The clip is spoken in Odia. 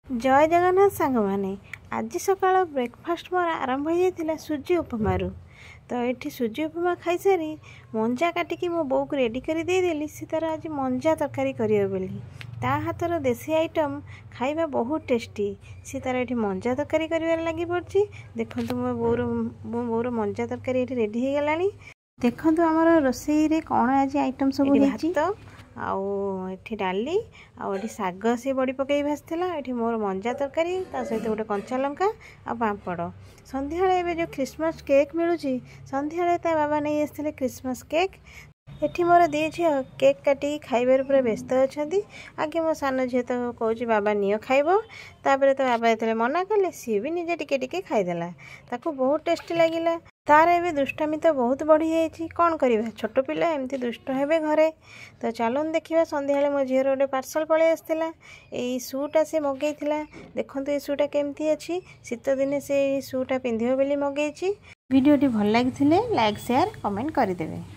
ଜୟ ଜଗନ୍ନାଥ ସାଙ୍ଗମାନେ। ଆଜି ସକାଳ ବ୍ରେକଫାଷ୍ଟ ମୋର ଆରମ୍ଭ ହୋଇଯାଇଥିଲା ସୁଜି ଉପମାରୁ। ତ ଏଠି ସୁଜି ଉପମା ଖାଇସାରି ମଞ୍ଜା କାଟିକି ମୋ ବୋଉକୁ ରେଡ଼ି କରି ଦେଇଦେଲି, ସେ ତା'ର ଆଜି ମଞ୍ଜା ତରକାରୀ କରିବ ବୋଲି। ତା ହାତର ଦେଶୀ ଆଇଟମ୍ ଖାଇବା ବହୁତ ଟେଷ୍ଟି। ସେ ତା'ର ଏଠି ମଞ୍ଜା ତରକାରୀ କରିବାରେ ଲାଗି ପଡ଼ିଛି। ଦେଖନ୍ତୁ, ମୋ ବୋଉର ମଞ୍ଜା ତରକାରୀ ଏଠି ରେଡ଼ି ହେଇଗଲାଣି। ଦେଖନ୍ତୁ, ଆମର ରୋଷେଇରେ କ'ଣ ଆଜି ଆଇଟମ୍ ସବୁ ହେଇଛି। ଭାତ, ଆଉ ଏଠି ଡାଲି, ଆଉ ଏଠି ଶାଗ ସେ ବଡ଼ି ପକାଇ ଭାଜିଥିଲା। ଏଠି ମୋର ମଞ୍ଜା ତରକାରୀ, ତା ସହିତ ଗୋଟେ କଞ୍ଚା ଲଙ୍କା ଆଉ ପାମ୍ପଡ଼। ସନ୍ଧ୍ୟାବେଳେ ଏବେ ଯେଉଁ ଖ୍ରୀଷ୍ଟମାସ କେକ୍ ମିଳୁଛି, ସନ୍ଧ୍ୟାବେଳେ ତା ବାବା ନେଇ ଆସିଥିଲେ ଖ୍ରୀଷ୍ଟମାସ କେକ୍। ଏଠି ମୋର ଦୁଇ ଝିଅ କେକ୍ କାଟିକି ଖାଇବାରେ ପୁରା ବ୍ୟସ୍ତ ଅଛନ୍ତି। ଆଗେ ମୋ ସାନ ଝିଅ ତ କହୁଛି, "ବାବା ନିଅ ଖାଇବ।" ତାପରେ ତା ବାବା ଯେତେବେଳେ ମନା କଲେ, ସିଏ ବି ନିଜେ ଟିକେ ଟିକେ ଖାଇଦେଲା। ତାକୁ ବହୁତ ଟେଷ୍ଟି ଲାଗିଲା। ତାର ଏବେ ଦୁଷ୍ଟାମି ତ ବହୁତ ବଢ଼ିଯାଇଛି। କ'ଣ କରିବା, ଛୋଟ ପିଲା ଏମିତି ଦୁଷ୍ଟ ହେବେ ଘରେ। ତ ଚାଲନ୍ତୁ ଦେଖିବା, ସନ୍ଧ୍ୟାବେଳେ ମୋ ଝିଅର ଗୋଟେ ପାର୍ସଲ୍ ପଳେଇ ଆସିଥିଲା। ଏଇ ସୁଟା ସେ ମଗେଇଥିଲା। ଦେଖନ୍ତୁ, ଏ ସୁଟା କେମିତି ଅଛି। ଶୀତ ଦିନେ ସେ ଏଇ ସୁଟା ପିନ୍ଧିବ ବୋଲି ମଗେଇଛି। ଭିଡ଼ିଓଟି ଭଲ ଲାଗିଥିଲେ ଲାଇକ୍, ସେୟାର, କମେଣ୍ଟ କରିଦେବେ।